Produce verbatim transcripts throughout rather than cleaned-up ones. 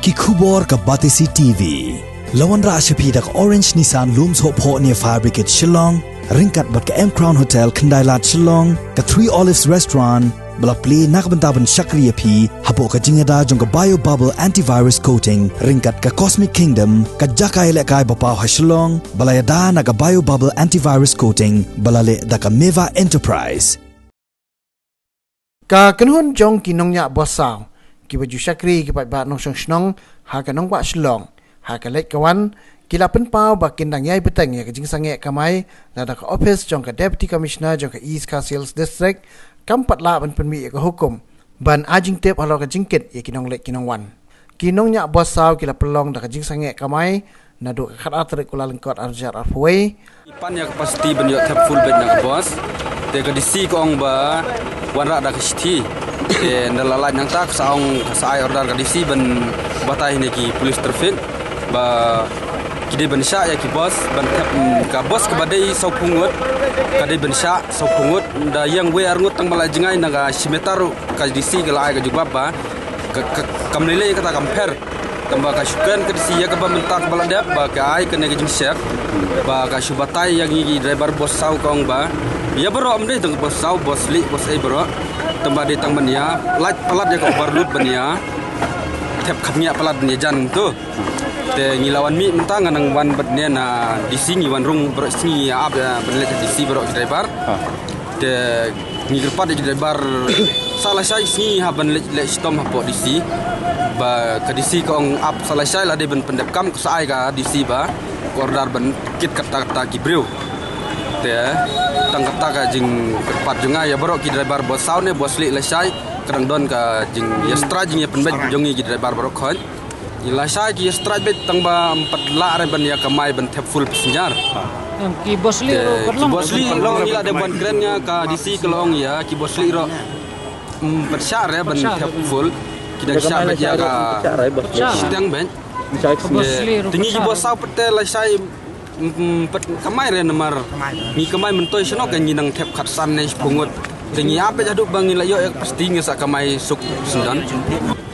Ki khubor ka Batesi T V. La wanrah sha phi da ka Orange Nissan Lum Sohphoh near Fire Brigade Shillong, ryngkat bad ka M Crown Hotel Khyndailad Shillong, ka Three Olives Restaurant, ba la plie na ka bynta ban shakri ïa phi hapoh ka jingïada jong ka Bio Bubble Antivirus Coating, ryngkat ka Cosmic Kingdom, ka jaka ïalehkai ba paw ha Shillong, ba la ïada na ka Bio Bubble Antivirus Coating, ba la leh da ka Meva Enterprise. Ka kynhun jong ki nongñiah bos saw kiba ju shakri, ki paidbah nongshong shnong ha ka nongbah Shillong, ha ka leit ka wan, ki la pynpaw ba kin dang ïai bteng ïa ka jingsangeh kamai lada ka ophis jong ka Deputy Commissioner jong ka East Khasi Hills District kam pat lah ban pynmih ïa ka hukum ban ai jingtip halor ka jingkit ïa ki nongleit ki nongwan. Ki nongñiah bos saw ki la pynlong da ka jingsangeh kamai naduh ka khatar tarik u Kyllalyngkot arhajar arphew wei. Pan ïa ka capacity ban ïoh thep full bed na ka bos. Te ka D C ka ong ba wanrah da ka shithi. Te nda la lait nangta ka sa ong, ka sa ai order ka D C ban batai ne ki police traffic ba ki dei ban shah ïa ki bos ban thep, mm, ka bos kaba dei sawphew ngut, ka dei ban shah sawphew ngut, da ïeng wei ar ngut tang ba la jngai na ka shi meter ruh. Ka D C ka la ai ka jubab ba ka, ka, kam lei lei kata, kam pher. Tangba ka shu kren ka D C ïa kaba mynta kaba la dep ba ka ai kane ka jingshek ba ka shu batai ïa ngi ki driver bos saw, ka ong ba ïa baroh, ym dei tang bos saw, bos lieh, bos ei baroh. Tangba dei tang ban ïa lait palat ïa ka overload ban ïa thep khapngiah palat ban ïa jan tu. Te ngi la wan mih mynta, nga nang wan bad ne na D C, ngi wan rung baroh sngi ïa ap ïa ban leit D C baroh ki driver. Ha. Te ngi kyrpad ïa ki driver sa lashai sngi ha ban leit, leit shitom hapoh D C. Ba ka D C ka ong ap sa lashai, la dei ban pyndep kam, ka sa ai ka D C ba ka order ban kit katta katta ki briew. Te tang katta ka jingkyrpad jong nga ïa baroh ki driver bos saw ne bos lieh lashai, ka dang don ka jingïastrike, jingïapynbeit jong ngi ki driver baroh khoit. Ngi lashai ki strike beit tang ba ym pat lah re ban ïa kamai ban thep full passenger. Em, ki bos lieh ruh ki bos lieh ruh ngi la dep wan kren ïa ka D C, ka la ong ïa ki bos lieh ruh ym pat shah re ban thep full. Ki dang shah beit ïa ka shiteng beit. Ki bos lieh ruh te ngi ki bos saw pat te lashai, mm, pat kamai re namar ngi kamai myntoi shano ka ngi nang thep khatsan ne shiphew ngut. Te ngi ap beit haduh ba ngi la ïoh ïa ka pasti ngi sa kamai suk sendon.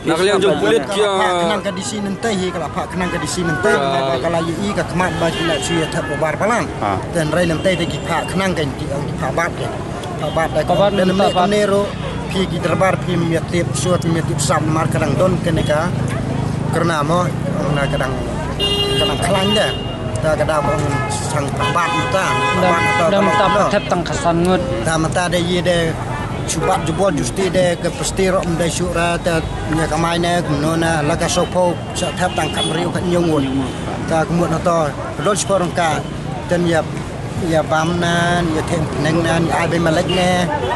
Na ka liang jong pulit ki, ah, khnang ka D C nangtai hi, ka la phah khnang ka D C nangtai, ka la ïohi ka khmat ba ki la shu ïa thep bar balang. Te hynrei nangtai te ki phah khnang ka, ki, ki phah bat ka. Phah bat da ka. Te namar kane ruh phi ki driver phim ïa tip shuh, phim ïa tip sap namar ka dang don kane ka corona mo, na ka dang, ka dang khlaiñ de. Ta ka da ba ong sang pah bat mynta. Pah bat mynta. Dam ta pat thep tang khatsan ngut. Ta mynta de ïa de shu bat jubor justi de ka pasti ruh ym de shu ra ta ïa kamai ne kumno na la ka sawphew sa thep tang khathynriew khathynñiew ngut. Ta kumno na to ka dol shipor rong ka ten ïa, ïa bam na ïa them pneng na ïa ai bei malek ne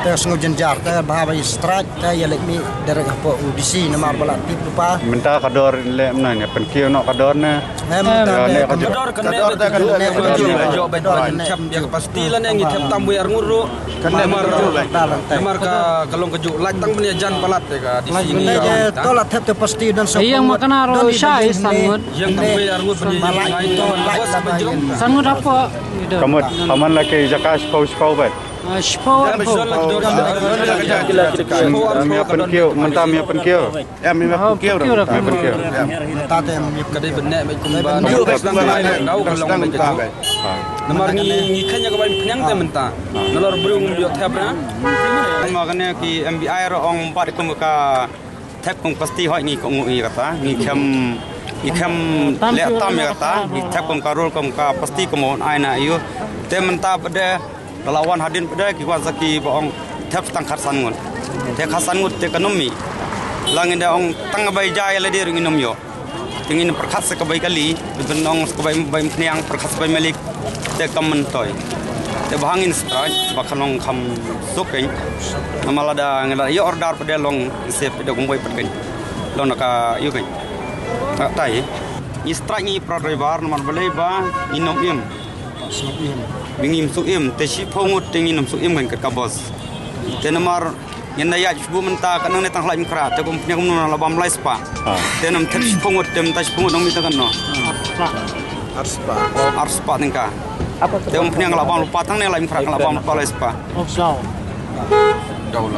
ta sngew jynjar ta ba ba ïa strike. Ka ïa leit mih direct hapoh u D C namar ba la tip lypa. Mynta ka dor leh mynta ne pynkiew noh ka dor ne. Em, ka dor ka dor ka dor ka dor ka pasti la ne ngi thep tam wei ar ngut ruh. Namar, namar ka long ka juk lait tang ban ïa jan palat te ka D C ngi. To la thep te pasti don sa. Ïa ma kana ro shai san ngut. Ïa tam wei ar ngut ban ïa jan. San ngut hapoh. Kamut, haman la ke jaka shiphew shiphew bad. Ah, shiphew. Mynta ym ïa pynkiew, mynta ym ïa pynkiew. Ym ïa pynkiew. Ym ïa pynkiew. Mynta te ym ïa pynkiew. Ka dei ban neh bad kumba. Ym ïa pynkiew. Namar ngi, ngi kheiñ ïa ka bai pynïang te mynta. Nalor briew ngim ïoh thep ra. Kumba kane ki M V I ruh ong pat kum ka thep kum pasti hoi ngi kohnguh ngi kata. Ngi khem, ngi khem leh tam ïa kata. Ngi thep kum ka rul kum ka pasti kum un ai na ïa u. Te mynta pat de la la wan hadien pat de ki wan sa ki ba ong thep tang khatsan ngut. Te khatsan ngut te kan ym mih. La ngin da ong tang bai ja ïa lade ruh ngin ym ïoh. Te ngin pyrkhat sa ka bai kali, ban ong sa ka bai, bai pynïang, pyrkhat sa bai malik. Te kam myntoi. Te ba hangin strike ba kan long kham suk kein. Namar lada ngi la ïoh order pat de long se pat de kumbai pat kein. Long na ka ïoh kein. Ka tai. Ngi strike ngi pra driver namar balei ba ngin ym im. Ba ngim suk im, te shiphew ngut te ngin ym suk im kan kat ka bos. Te namar ngin da ïaid shibun mynta ka nang ne tang hlai mkhra, te kum pynïang kumno la bam lai spah. Te nam thep shiphew ngut, te mynta shiphew ngut nang mih tang kano. Ar spah. Ar spah tyngka. Te kum pynïang la bam lypa tang ne hlai mkhra la bam lypa lai spah.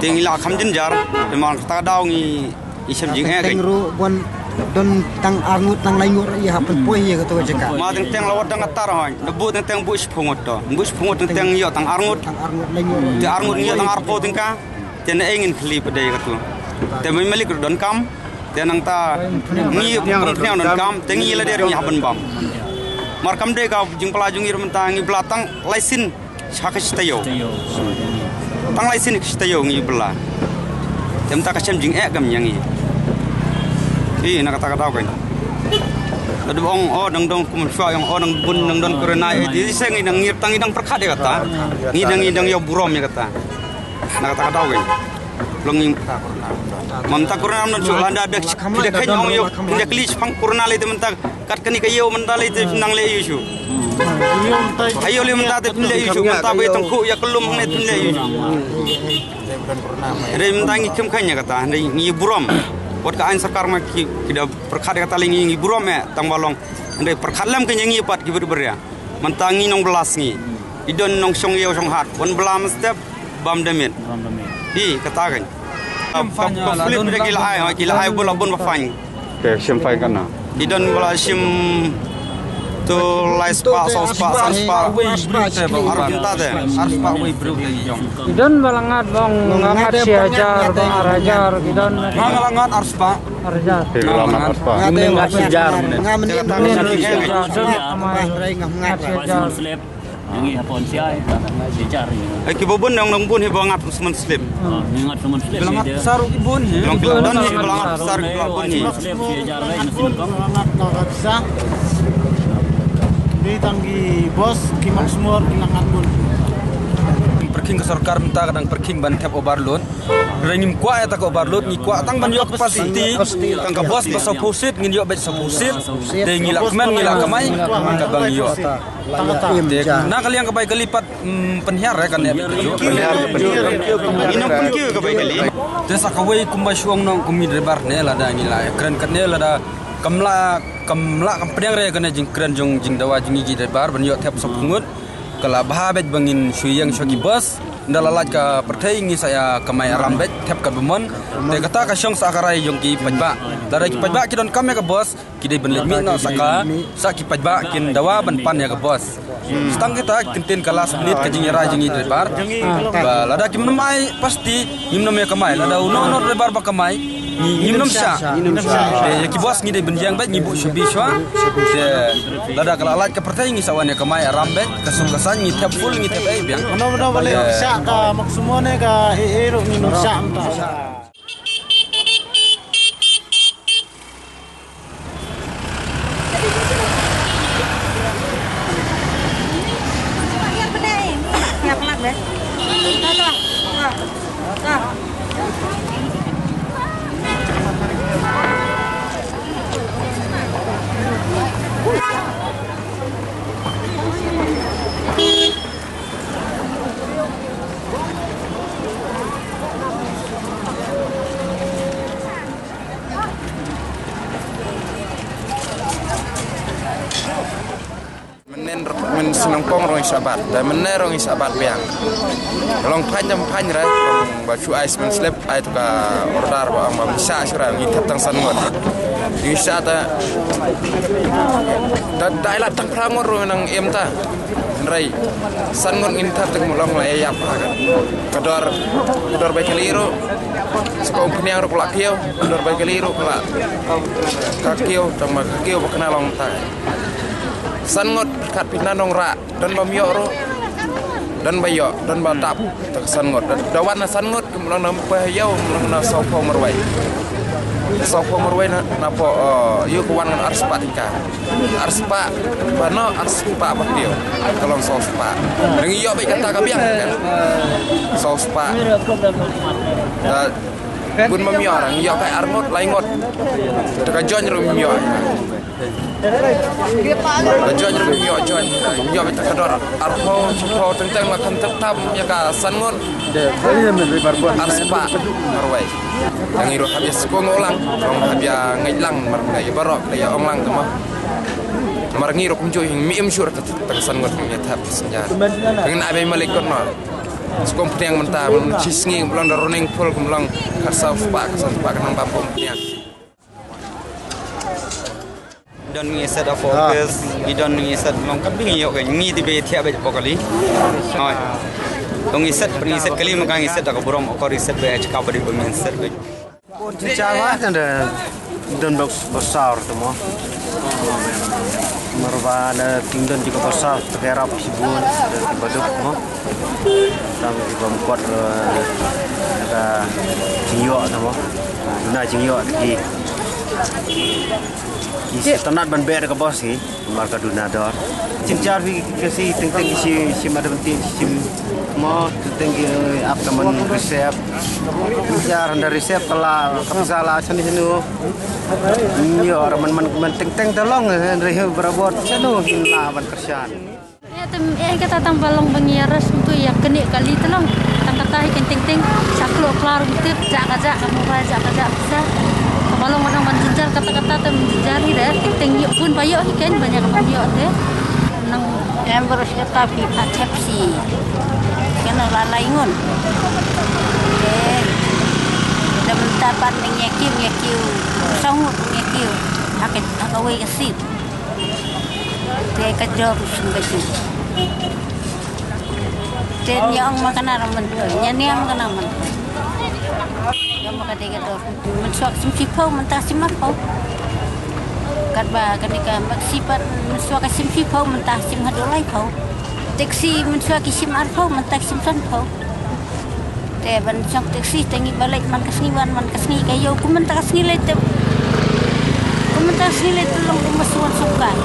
Te ngi la kham jynjar, te man kata ka daw ngi, ngi shem jingeh. Teng ruh bun Don tang arngut tang laingut ïa ha pynpoi ïa kato ka jaka. Ma teng teng la wat dang atar hoi. Na bu teng teng bu shiphew ngut to. Bu shiphew ngut teng teng ïoh tang arngut. Tang arngut laingut. Te arngut ïoh tang arphew teng ka. Te na ei ngin khlieh pat dei kato. Te mai malik don kam. Te nangta ngi pynpniang don kam. Te ngi la der ngi ha ban bam. Mar kam dei ka jingpla jong ngi ruh mynta ngi pla tang laisin. Sha ka shi taïew. Shi taïew. Tang lai sien ka shi taïew ngi bla. Te mynta ka shem jingeh kam ïa ngi. Ï na kata ka daw kan. Lada ong o dang dong kum shuwa ong o dang bun dang don corona ïa di se ngi dang ngir tang ngi dang pyrkhat ïa kata. Ngi dang ngi dang ïa burom ïa kata. Na kata ka daw kan. Long ngi mynta corona ym don shuh lada da da khlaiñ ong ïa da khlaiñ pang corona lei te mynta. Kat kane ka ïew mynta lei te phin nang leh ïew shuh. Aïew lei mynta te phin leh ïew shuh mynta ba ïa tang khuh ïa kyllum hangne phin leh ïew shuh. Hynrei mynta ngi khlem kheiñ ïa kata hynrei ngi burom. Wat ka aiñ sorkar ma ki ki da pyrkhat ïa kata lei ngi ngi burom eh tang ba long. Hynrei pyrkhat lem ka ïa ngi pat ki bad bria. Mynta ngi nong blas ngi. I don nong shong ïew shong hat wan bla mynstep. Bam da miet. Bam da miet. Hi kata kan. Ka ka flip da ki la ai ha ki la ai bula bun ba fine. Ke shim fine kan na. Ki don bula shim tu lai spah saw spah san spah. Ar kinta de. Ar spah wei briew de yong. Ki don bala ngat bang ngat shi hajar bang ar hajar ki don. Ngat bala ngat ar spah. Ar hajar. Ki bala ngat ar spah. Ngat shi hajar. Ngat shi hajar. Ngi hapon siai, siajar. Ai ki bobun nong nong bun hi ba ngat usman slip. Ngi ngat usman slip. Bilang ngat saru ki bun hi. Nong ki don hi bilang ngat saru ki bun hi. Slip siajar lai nasi nongkong. Ngat ngat sa. Di tang ki bos ki mak semua ki ngat bun. Perking ka sorkar mynta ka dang perking ban thep overload. Ring ngim kwah ïa ta ka overload ngi kwah tang ban ïoh capacity tang ka bos ba saw phew seat ngin ïoh bad saw phew seat. Te ngi la kmen ngi la kamai ka bang ïoh. Te na ka liang ka bai ka lipat pynhiar ka ne. Ino pun kiew ka bai ka li. Te sa kawei kumba shuang nong kumi driver ne lada ngi la kren ka ne lada kam la kam la kam pdiang re ka ne jingkren jong jingdawa jong ngi ji driver ban ïoh thep saw phew ngut. Ka la bha bad ba ngin shu ïeng sha ki bus. Nda la lait ka pyrthei ngi sa ïa kamai aram bad thep ka bymon. Te kata ka shong sa ka rai jong ki paidbah. Lada ki paidbah ki don kam ïa ka bos ki dei ban leit mih noh sa ka sa ki paidbah kin dawa ban pan ïa ka bos. Stang kita kin tin ka last minute ka jingïarai jong i driver. Ba lada kim nym ai pasti ngim nym ïa kamai lada uno uno driver ba kamai. Ngi ngim nym sha. Te ïa ki bos ngi dei ban ïeng bad ngi buh shubi shwa. Te lada ka la lait ka pyrthei ngi sa wan ïa kamai aram bad ka sum ka san ngi thep full ngi thep ei biang. Mano mano bale sha ka mak sumo ne ka ei ei ruh ngi nym sha mynta. Mynnin mynnin shnong pong rong i sabat da mynnin rong i sabat biang. Long phain jam phain ra ba chu ai smen slep ai tu ka order ba ang ba misa sura ngi thap tang san ngot. Ngi sa ta da dai la tang phra ngot rong nang em ta. Rai san ngot ngin thap tang long la yap. Ka dor ka dor bai kali ro. Sko pniang ro la kio dor bai kali ro la. Ka kio tang ma ka kio ba kena long ta. San ngot kat pina nong ra. Don ba miok ro. Don ba yok don ba tap. Tak san ngot da wan na san ngot. Mlong na mpa yau mlong na sopho marwai. Sopho marwai na na po yu ko wan ngan arspah tingka. Arspah ba no arspah ba kio. Kalong sopah. Nang yok bai kata ka biang kan. Sopah. Bun ma miok rang yok kai arngot lai ngot. Taka join ro miok. Ba join ro miok join miok bita ka dor arphew shiphew teng teng la kan tep tam ïa ka san ngut. Arspah marwai. Ngi ruh hap ïa skong ong lang rong hap ïa ngeit lang mar ngai barok la ïa ong lang kama. Mar ngi ruh kumjuh ïa mi im shur ta ka san ngut ngi thap senja. Ngi na bai malik kot no. Skong pdiang mynta chi sngi kumlong da running full kumlong ka saw spah ka san spah ka nang ba pom pdiang. Don ngi set up office, ngi don ngi set long ka ngi ïoh ka ngi ti be thiah be pokali. Hoi. Dong ngi set, ngi set kali maka ngi set ka burom akor ngi set be chaka badi be ngi set be. Bon, ci cara kan da don bok bosar tu mo. Marba da ting don juga bosar, tekerap si bon, baduk mo. Tam di bom kuat, eh, ka jingyo tu mo. Duna jingyo di. Ki tanat ban ber ka bos ki. Mar ka duna dor. Chin jar phi ka si teng teng ki si, si ma da ban ti si mo teng teng ki ap ka man ka sep. Jar handa risep ka la ka pisa la chani chanu. Nyo ra man man man teng teng ta long, eh, re barabot chanu hin la ban kyrshan. Eh, tem eh kata tang ba long ba ngi ïa ras tu ïa kane kali ta long. Tang kata hi ken teng teng sa klo klar tip ja ka ja ka mobile ja ka ja pisa. Ka ba long ban ban jynjar kata kata tem jynjar hi da teng teng ïoh pun ba ïoh hi ken ba ïa ka ban ïoh te. Nang em bro si kata phi pha thep si. Kena la lai ngun. Eh, da mynta pat nang ïa kiu ïa kiu. Sangut ïa kiu. Ha ka ha ka wei ka sip. Te ka jor u sum ka sum. Te nia ong ma kana ra man. Nia nia ma kana man. Ïa ma ka dei ka dor. Mynshuwa ka sim shiphew mynta ka sim arphew. Katba kane ka maxi pat mynshuwa ka sim shiphew mynta ka sim haduh laiphew. Taxi mynshuwa ki sim arphew mynta ka sim sanphew. Te ban shong taxi te ngi ba leit man ka sngi wan man ka sngi ka ïew kum mynta ka sngi leit te. Kum mynta ka sngi leit te long kum ba suan suk kai.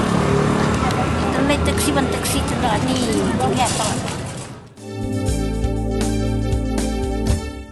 Te leit taxi ban taxi te da ni te ngi ap.